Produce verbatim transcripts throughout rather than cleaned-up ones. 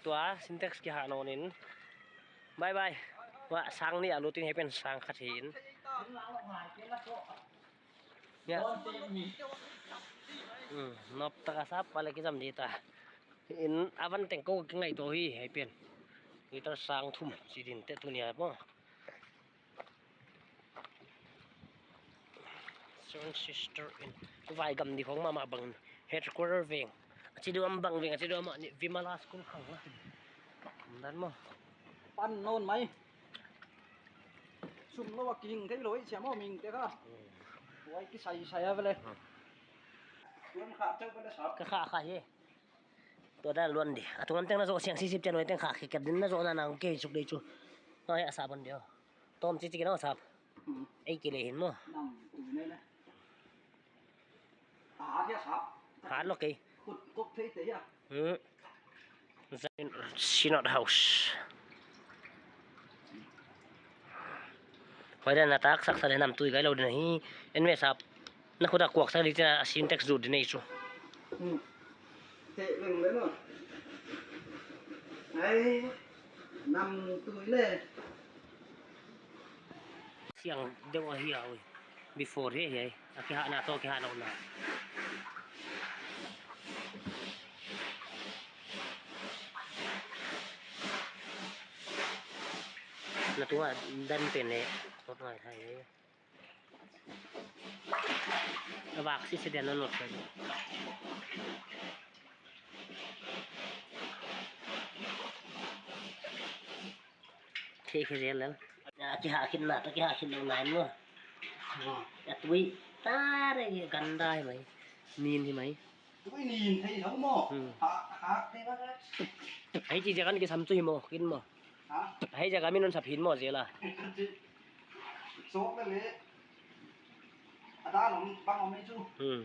Tua Sintex kihah nawn in. Bye bye. Wa sang nih a lut in, hiai pen sang khat hi in. Ya. Hmm, nop taka sap pale kizam di ta. In avan teng kou ka ngaihtuah hi, hiai pen. Litre sang thum, chi din te tuni a maw. Seven Sister in, Vaigam di khong mahmah bang, headquarter veng. A chi deuh a bang veng, a chi deuh a mah ni Vimala School khang la. Dan maw. Pan nawn mai. Sum lou a kihing theilou ei siam maw mihingte kha. Hmm. Huai kisai sai a vele. Hmm. Tuan kha chau vele sa. Ka kha kha hi. Tua dan luan di. A tung lam teng na zoh siang sisip chiang huai teng kha khe kep din na zoh na nang kei suk dei chu. Huai a sa ban di o. Tom chi chi kina sap. Hmm. Ei ki le hin maw. Nam tu ne le. Ah, dia sap. Hat lou kei. Kut kop thei te ya. Hmm. Synod House. Huai dan na tak sak sa le nam tui kai lou din hi. En me sap. Na khuta kuak sak di china Sintex zut di nei chu. Hmm. Te leng le no. Ai, nam tui le. Siang deuh ahi a ui. Before hi hi. A kihahna toh kihahlouhna. Na tunga dan pen le. Kot ngai thai. A vak sise dia na not. Thei khe zel lel. A kihah khit na, ta kihah khit lou nai maw. A tui ta re ganda hi mai. Nin hi mai. Tui nin thei lou maw. Hmm. Ha, ha, thei lou. Hei chi jakan kisam chu hi maw, kin maw. Ha? Hei jaka min hon sap hin maw zel a. Sok le le. A dan om, bang om ei chu. Hmm.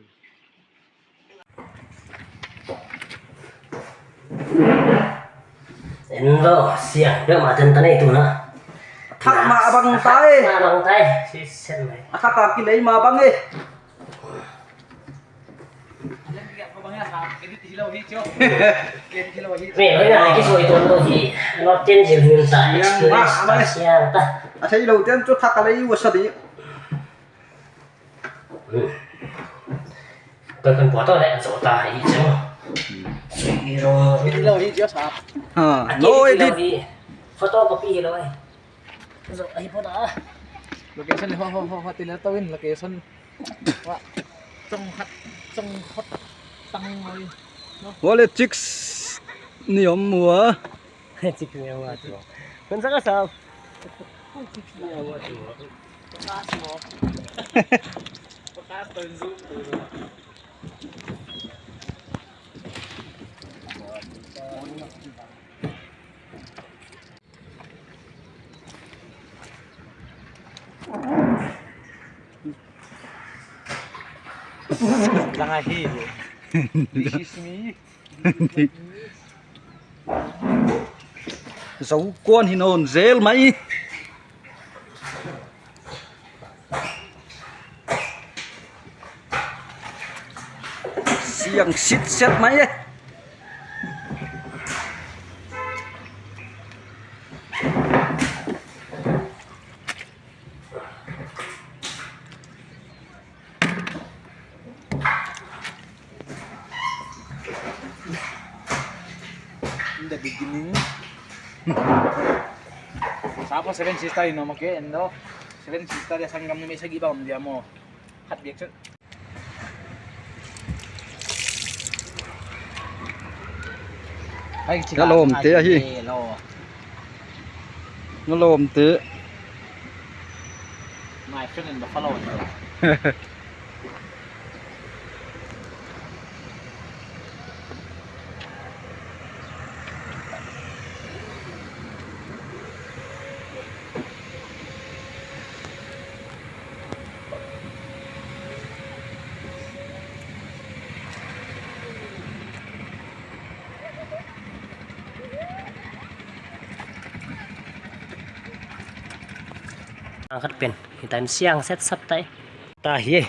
En lo, siang deuh mah ten ta nei tu na. Thak mah a bang tai. Thak mah a bang tai. Si sen mai. A thak a kilei mah bang e. Me, lo na ki soi ton lo hi. Lo ten zil hun ta. Siang, experience ma, ma. Ta siang ta. A thei lou ten chu thak a lei ua sa di. Kan kan buat tawh leh, zo ta hi chu. Sui hi ro. Edit lou hi chu sa. Ha. A no edit. Photocopy hi lou ai. Zo ai pho da. Location ho ho ho ho ti le tawin location. Wa. Chong khat, chong khot tang oi. No. Wale chicks ni om mua. Chik ni awa tu. Kun sa ka sa. Chik ni awa tu. Pakas mo. Pakas tu zoom tu. Lang ahi. This is me. Zo kuan hi nawn zel mai. Siang sit set mai e. In the beginning. Sapa Seven Sister in Omake, endo. Seven Sister dia sanggam ni mai sagih bang dia mo. Khat biak chu. Ka lawmte ahi. Ka lawmte. My friend and the follower. Ang khat pen, hitan siang set sat tai. Ta hi,